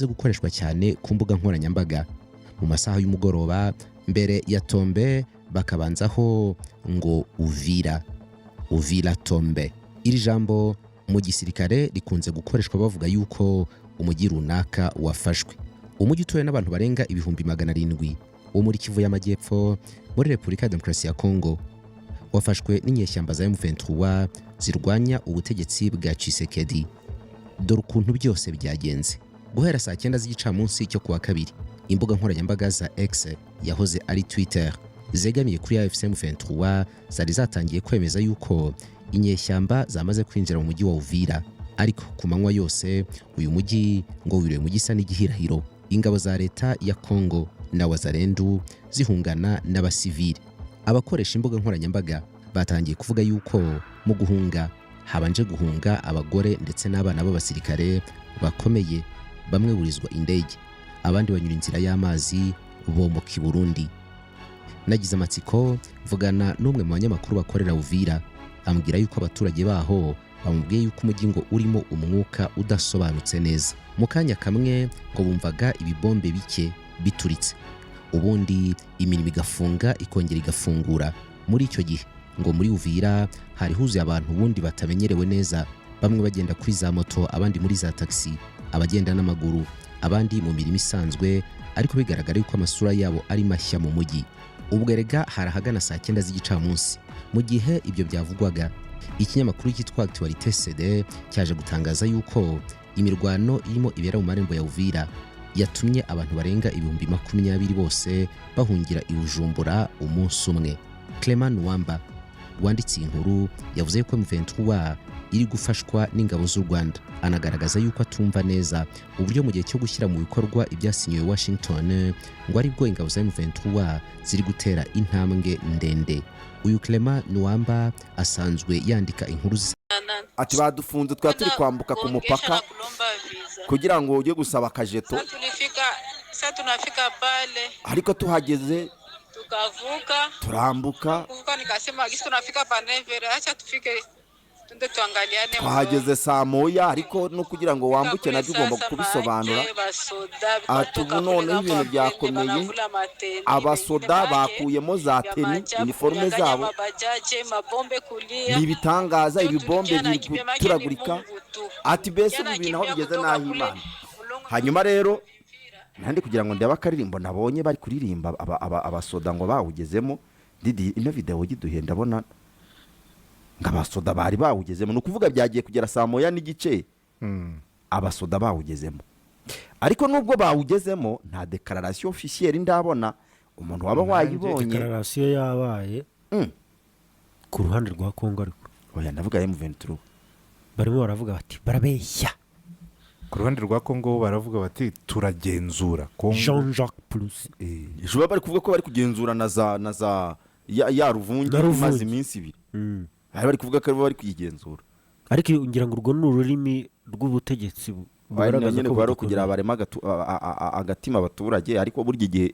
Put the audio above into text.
Gukoreshwa cyane ku mbuga nkoranyambaga mu masaha y'umugoroba mbere ya tombe, bakabanzaho ngo "Uvira, Uvira tombe". Iri jambo mu gisirikare rikunze gukoreshwa bavuga yuko umujyi runaka wafashwe. Umujyi utuwe n'abantu barenga 700,000 wo muri Kivu y'Amajyepfo muri Repubulika ya Demokarasi ya Kongo wafashwe n'inyeshyamba za M23 zirwanya ubutegetsi bwa Tshisekedi. Dore ukuntu byose byagenze. Guhera saa 9 z'igicamunsi cyo kuwa kabiri, imbuga nkoranyambaga za X, yahoze ari Twitter, zegamiye kuri AFC M23 zari zatangiye kwemeza yuko inyeshyamba zamaze kwinjira mu mujyi wa Uvira. Ariko ku manywa yose uyu mujyi ngo wiriwe mu gisa n'igihirahiro, ingabo za leta ya Congo na Wazalendu zihungana n'abasivili. Abakoresha imbuga nkoranyambaga batangiye kuvuga yuko mu guhunga habanje guhunga abagore ndetse n'abana b'abasirikare bakomeye. Bamwe burizwa indege, abandi banyura inzira y'amazi bomoka i Burundi. Nagize amatsiko mvugana n'umwe mu banyamakuru bakorera Uvira, ambwira yuko abaturage baho bamubwiye yuko umujyi ngo urimo umwuka udasobanutse neza. Mu kanya kamwe ngo bumvaga ibibombe bike bituritse, ubundi imirimo igafunga ikongera igafungura. Muri icyo gihe ngo muri Uvira hari huzuye abantu ubundi batamenyerewe neza, bamwe bagenda kuri za moto, abandi muri za taxi, abagenda n'amaguru, abandi mu mirimo isanzwe, ariko bigaragara yuko amasura yabo ari mashya mu mujyi. Ubwo erega hari ahagana saa 9 z'igicamunsi. Mu gihe ibyo byavugwaga, ikinyamakuru cyitwa Actualité CD cyaje gutangaza yuko imirwano irimo ibera mu marembo ya Uvira yatumye abantu barenga 20,000 bose bahungira i Bujumbura umunsi umwe. Clement Nuwamba wanditse iyi nkuru yavuze ko M23 iri gufashwa n'ingabo z'u Rwanda, anagaragaza yuko atumva neza uburyo mu gihe cyo gushyira mu bikorwa ibyasinyiwe Washington ngo aribwo ingabo za M23 ziri gutera intambwe ndende. Uyu Clement Nuwamba asanzwe yandika inkuru zisa Ati badufunze, twari turi kwambuka ku mupaka kugira ngo ujye gusaba akajeto. Sasa tunafika pale Ariko tuhageze tukavuka turambuka. Kuvuka, nikasema gisi tunafika pa 9h, acha tufike tunde tuangaliane. Twahageze saa 1, ariko no kugira ngo wambuke nabyo ugomba kubisobanura. Ati ubu noneho ibintu byakomeye, abasoda bakuyemo za tenue, uniforme zabo, ni ibitangaza, ibibombe biri guturagurika. Ati mbese ubu ibintu aho bigeze n'aho Imana. Hanyuma rero nandi kugira ngo ndebe akaririmbo nabonye bari kuririmba abasoda ngo bawugezemo. Didi, ino videwo giduhe, ndabona ngo abasoda bari bawugezemo. Ni ukuvuga byagiye kugera saa 1:30 abasoda bawugezemo. Ariko nubwo bawugezemo, nta déclaration officielle ndabona umuntu waba wayibonye. Déclaration yabaye ku ruhande rwa Kongo, ariko Oya, ndavuga M23. Barimo baravuga bati barabeshya. Ku ruhande rwa Kongo baravuga bati turagenzura Kongo. Jean Jacques Purusi. Ejo bari kuvuga ko bari kugenzura na za ya Ruvungi Na Ruvungi. imaze iminsi 2. Bari kuvuga ko aribo bari kuyigenzura. Ariko ngira ngo urwo ni ururimi rw'ubutegetsi bugaragaza nyine ko kuba ari ukugira budakomeye. barema agatima abaturage, ariko burya igihe